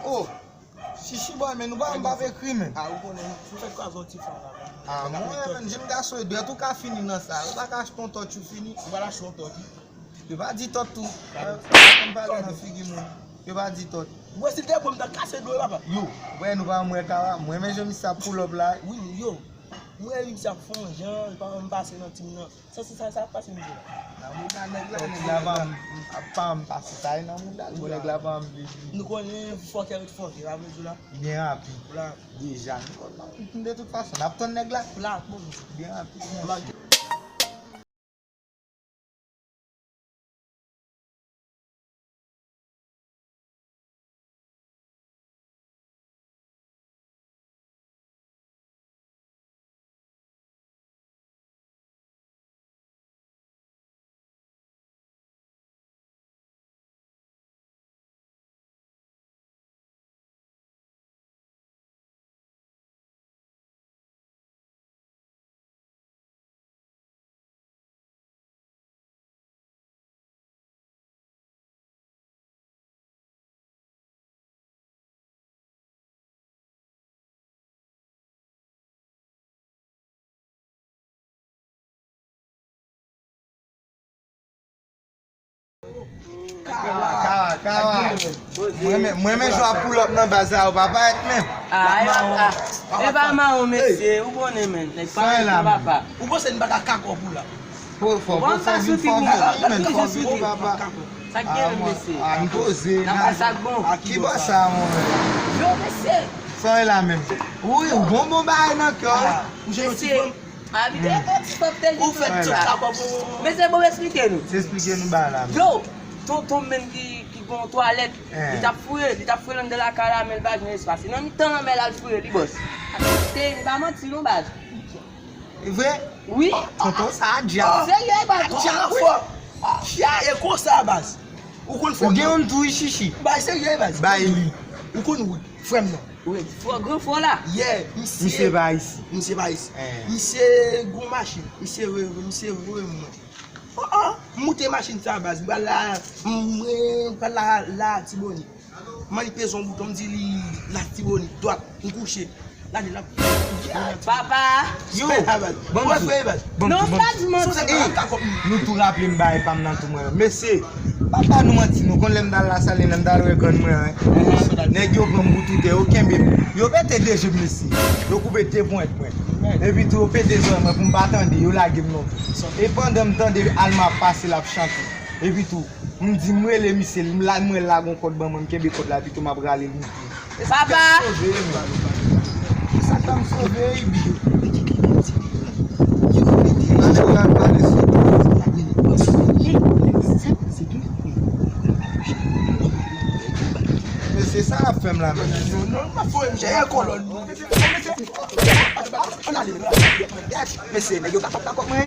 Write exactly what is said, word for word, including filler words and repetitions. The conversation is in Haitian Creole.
Oh, Chichi boy, men nou pa, m p ap ekri, men. Ah, ou konnen, nou fèk kwaze yon ti fanm la, men. Ah, mwen, men, jenn gason, e dwèt ou ka fini nan sa. Ou pa ka achte yon tòch ou fini. Ou pa achte yon tòch. Yo pa di tòt tou. Yo pa konn pale nan figi moun. Yo pa di tòt. Mwen, si te bon, m ta kase dlo, papa. Yo, wè, nou pa mwen ka, mwen, men jan misye ap pull up la. Wi, yo. Mwen, misye ap fè yon jan, li pa menm pase nan tim nan. Sa, se sa, sa ap pase misye la. Nan mouda nèg la, nèg la pa m, pa m pase sa, e nan mouda l, bon, nèg la pa m vle di. Nou konnen fòkè ret fòkè, pa vle di la. Byen rapid. La. Deja, nou konn, de tout fason, n ap tann nèg la. La, bon. Byen rapid. La. Kawa, kawa. Mwen men, mwen men jwa pull up nan baz la, ou pa parèt menm. Ah, e pa, e pa mawon, mesye, ou konnen, men. Nèg pa la, papa. Ou panse n pa ka kakò pou la? Fò, fò, fò, fò vin, fò vin, men, fò vin, papa. Sa k gen, mesye? Ah, m poze. N ap fè sa k bon. Ki bò sa, mwen? Yo, mesye. Sa e la menm. Wi, ou bon, bon bagay nan kè w. Mesye. Abite, e ti pèp te di. Ou fè tout sa. Mesye, bon, esplike nou. Esplike nou bagay la. Yo, tonton menm ki, ki gon twalèt, li t ap fouye, li t ap fouye anndan lakay la, men l pa jwenn espas. Se nan mitan lanmè l al fouye, li bòs. Se, li pa manti non, baz. E vre? Wi. Tonton sa a djab. Serye, baz. Djab fò. Djab e konsa, baz. Ou konn fò. Ou gen yon tou, Chichi. Baz, serye, baz. Bay li. Ou konn wi, frè m nan. Wi, fò, gran fò la. Yeah, misye. Misye pa isi. Misye pa isi. Misye gon machin. Misye vre, misye vre mwen. Oh, oh, m moute machin sa, baz. M pral la, mwen, m pral la, la, Tibonit. Man, li peze yon bouton, m di li, la Tibonit, dwat, m kouche. La, li la. Papa! Yo! Bon, non, pa di manti. Nou tou raple m bagay pa m nan tou mwen. Mesye, pa ba nou manti, nou konn lè m t al Lasalin, lè m t al wè grann mwen an. Nèg yo pran m pou toutè, yo kenbe m. Yo pete de je m, mesye. Yo koupe de pwent mwen. Epi tou, yo pete zòrèy mwen pou m pa tande, yo lage m lontan. E pandan m tande Alma ap pase, l ap chante. Epi tou, m di m rele misye, m la, m wè l lage yon kòd ban mwen, m kenbe kòd la, epi tou m ap rale l moute. Papa! E sa k fè m sove, Ibi. Yo mete. Pale, pale, pale, sot. Men se sa l ap fè m la menm. Non, non, pa foye m, jere kolòn. Ann ale. Mesye, nèg yo ka pap dakò mwen.